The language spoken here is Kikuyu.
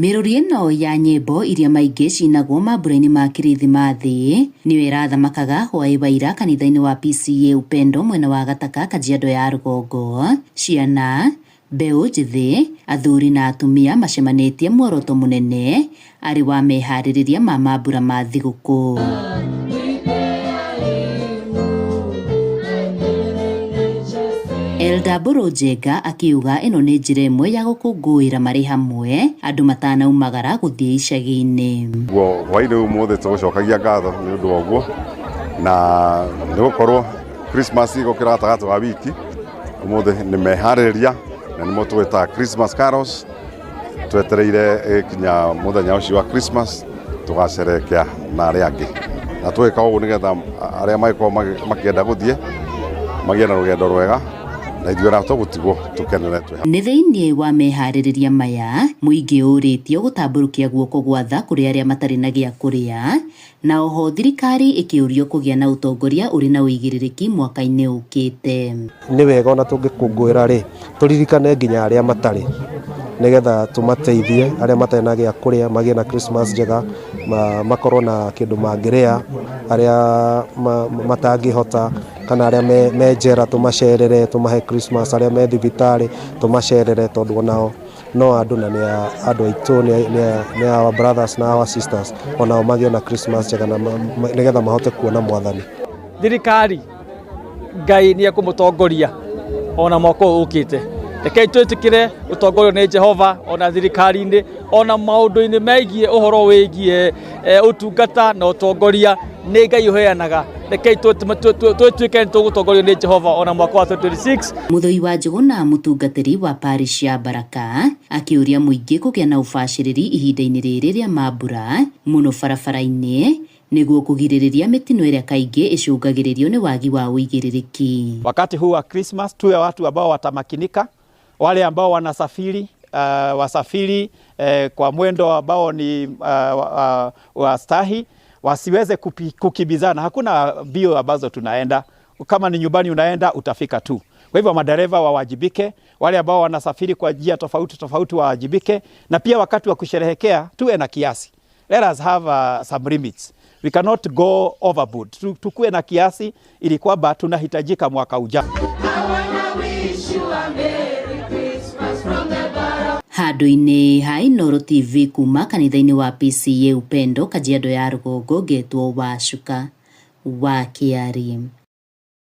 Mĩrũri ĩno ya nyĩmbo iria maingĩ cinagwo mambura-inĩ ma Kĩrĩthimathi nĩyo ĩrathamakaga hwaĩ wa ira kanitha-inĩ wa PCEA Upendo mwena wa Gataka, Kajiado ya Rũgongo. Ciana, mbeũ njĩthĩ, athuri na atumia macemanĩtie muoroto mũnene arĩ wa meharĩrĩria ma mambura ma thigũkũ. Elda Mbũrũ Njenga akiuga ĩno nĩ njĩra ĩmwe ya gũkũngũĩra marĩ hamwe andũ matanaumagara gũthiĩ icagi-inĩ. Guo hwainĩ ũmũthĩ tũgũcokagia ngatho nĩ ũndũ wa ũguo na nĩ gũkorwo Christmas ĩgũkĩra gatagatĩ wa wiki ũmũthĩ nĩ meharĩrĩria na nĩmo tũgĩtaga Christmas carols twetereire ĩgĩkinya mũthenya ũcio wa Christmas tũgacerekea na arĩa angĩ na tũgĩka ũguo nĩgetha arĩa magĩkorwo makĩenda gũthiĩ magĩe na rũgendo rwega na ithuĩ ona tũgũtigwo tũkenere twĩ Nĩ thĩinĩ wa meharĩrĩria maya mũingĩ ũrĩtio gũtambũrũkia guoko gwa tha kũrĩ arĩa matarĩ na gĩa kũrĩa na oho thirikari ĩkĩũrio kũgĩa na ũtongoria ũrĩ na ũigĩrĩrĩki mwaka-inĩ ũkĩte. Nĩ wega ona tũngĩkũngũĩra rĩ, tũririkane nginya arĩa matarĩ nĩgetha tũmateithie arĩa matarĩ na gĩa kũrĩa magĩe na Christmas njega, makorwo na kĩndũ mangĩrĩa, arĩa matangĩhota kana arĩa me njera tũmacerere tũmahe Christmas, arĩa me thibitarĩ tũmacerere tondũ onao no andũ na nĩ andũ aitũ, nĩ our brothers na our sisters, onao magĩe na Christmas njega na nĩgetha mahote kuona Mwathani. Thirikari Ngai nĩ ekũmũtongoria ona mwaka ũyũ ũkĩte. Rekei twĩtĩkĩre gũtongorio nĩ Jehova ona thirikari-inĩ ona maũndũ-inĩ megiĩ ũhoro wĩgiĩ ũtungata na ũtongoria nĩ Ngai ũheanaga. Rekei twĩtuĩke nĩ tũgũtongorio nĩ Jehova ona mwaka wa 2026. Mũthũi wa Njũgũna mũtungatĩri wa parish ya Baraka akĩũria mũingĩ kũgĩa na ũbacĩrĩri ihinda-inĩ rĩrĩ rĩa mambura mũno barabara-inĩ nĩguo kũgirĩrĩria mĩtino ĩrĩa kaingĩ ĩcũngagĩrĩrio nĩ wagi wa ũigĩrĩrĩki. Wakati huu wa Christmas tuwe watu ambao watamakinika, wale ambao wanasafiri wasafiri kwa mwendo ambao ni wa stahi, wasiweze kukimbizana. Hakuna mbio ambazo tunaenda, kama ni nyumbani unaenda utafika tu. Kwa hivyo madereva wawajibike, wale ambao wanasafiri kwa njia tofauti tofauti wawajibike, na pia wakati wa kusherehekea tuwe na kiasi. Let us have some limits. We cannot go overboard. Tukue na kiasi ili kwamba tunahitajika mwaka ujao. Handũ-inĩ ha Inooro TV kuma kanitha-inĩ wa PCEA Upendo, Kajiado ya Rũgongo, ngetwo Wacuka wa Kĩari.